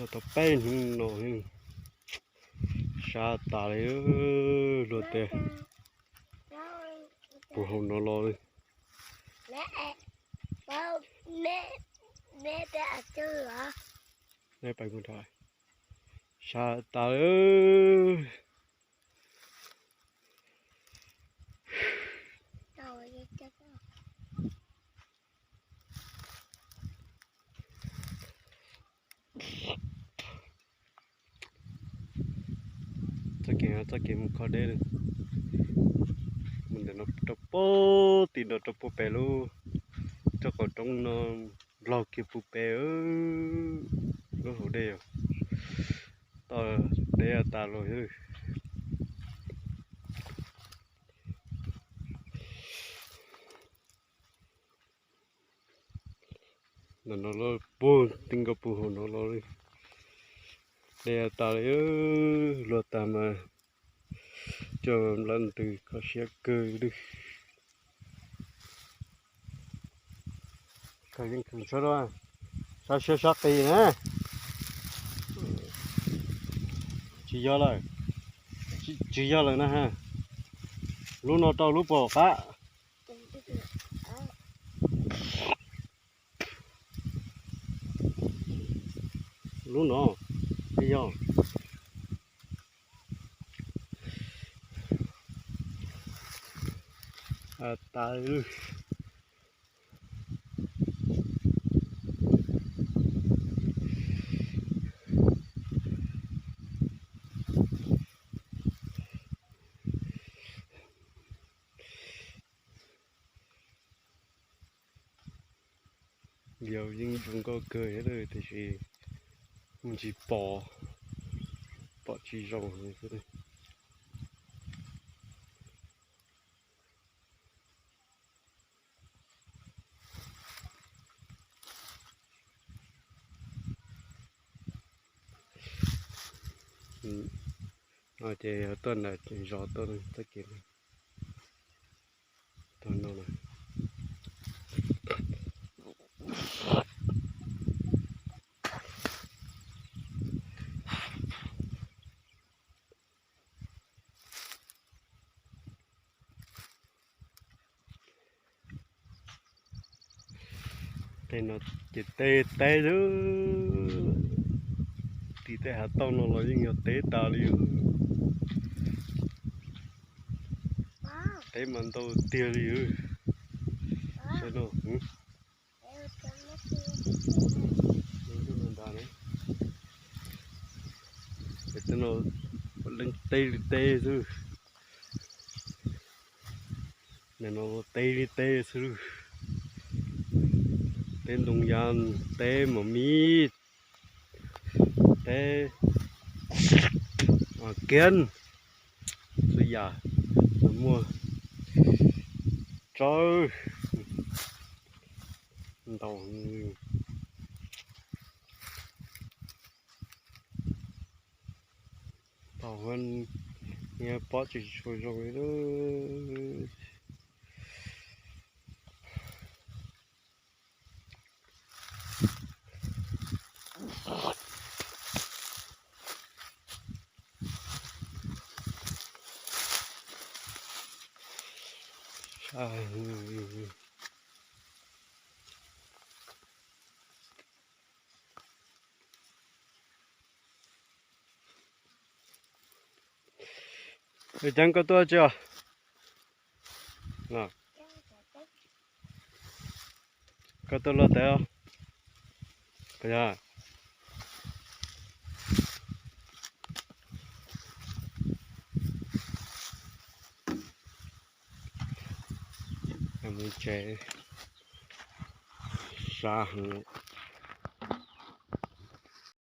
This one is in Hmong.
Tau peb hnub no, sab tas li, luag tej puag hauv no los li. Sab tas li. Txoj kev, txoj kev mus kho deb, mus ntawm no rau puag tim no rau puag pem lub tsob qaum roob no, nplaug kiag puag pem lub hauv dej, toj deb tas los. Ntawm no los puag ti nkaus puag hauv no los li, deb tas li, luag tag mas coj nplawb ntws kho siab kawg li. Kawg yeej kawg tshab, sab siab sab qis na. Tsis yog lawm, tsis yog lawm na ha. Lub no rau lub puag qab. Lub no, yog tas. Yog yeej zoo nkauj kawg thiab tiam sis mus tsis pom, pom tsis zoo. No ces yog tuaj ntawm zos tuaj txoj kev no. Tej no ces teb teb xwb, tim tej hav tauj no los yeej yog teb tas li. Teb mas ntau tiag li. Saib no. Tej no leej teb li teb xwb. Nim no teb li teb xwb. Teb ntoo yas, teb mos mis, teb kiab, txhua yam muaj tsawg ntau. Tau, pob tsis tshua zoo li. Ceeb, koj tuaj tsis os? Koj tuaj luaj teb os? Puas yog? Mus tsev, sab heev.